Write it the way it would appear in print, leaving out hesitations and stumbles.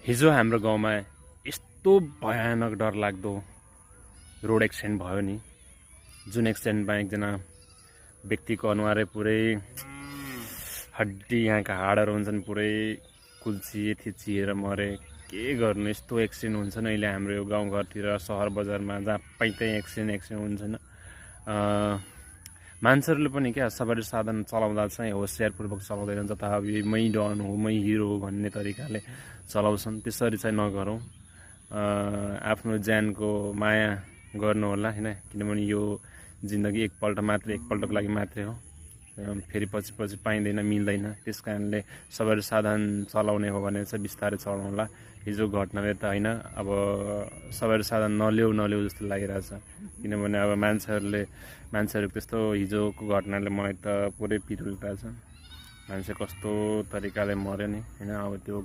हिजो हाम्रो गाउँमा यस्तो भयानक डरलाग्दो रोड एक्सिडेन्ट भयो नि, जुन एक्सिडेन्टमा एकजना व्यक्तिको अनुहारै पुरै हड्डी यहाँका हाडहरू हुन्छन् पुरै कुल्चिए थिचिएर मरे। के गर्नु, यस्तो एक्सिडेन्ट हुन्छ नि अहिले हाम्रो यो गाउँघरतिर सहर बजारमा जहाँ पाइ त्यहीँ एक्सिडेन्ट हुन्छन्। मान्छेहरूले पनि क्या सवारी साधन चलाउँदा चाहिँ होसियारपूर्वक चलाउँदैन, जताभावी मै डन हो मै हिरो हो भन्ने तरिकाले चलाउँछन्। त्यसरी चाहिँ नगरौँ, आफ्नो ज्यानको माया गर्नु होला हैन, किनभने यो जिन्दगी एकपल्टको लागि मात्रै हो, फेरि पछि पाइँदैन, मिल्दैन। त्यस कारणले सवारी साधन चलाउने हो भने चाहिँ बिस्तारै चलाउँला। हिजो घटनाले त होइन, अब सवारी साधन नल्याउ जस्तो लागिरहेछ, किनभने अब मान्छेहरू त्यस्तो हिजोको घटनाले मलाई त पुरै पिर उठिरहेछ। मान्छे कस्तो तरिकाले मर्यो नि हैन। अब त्यो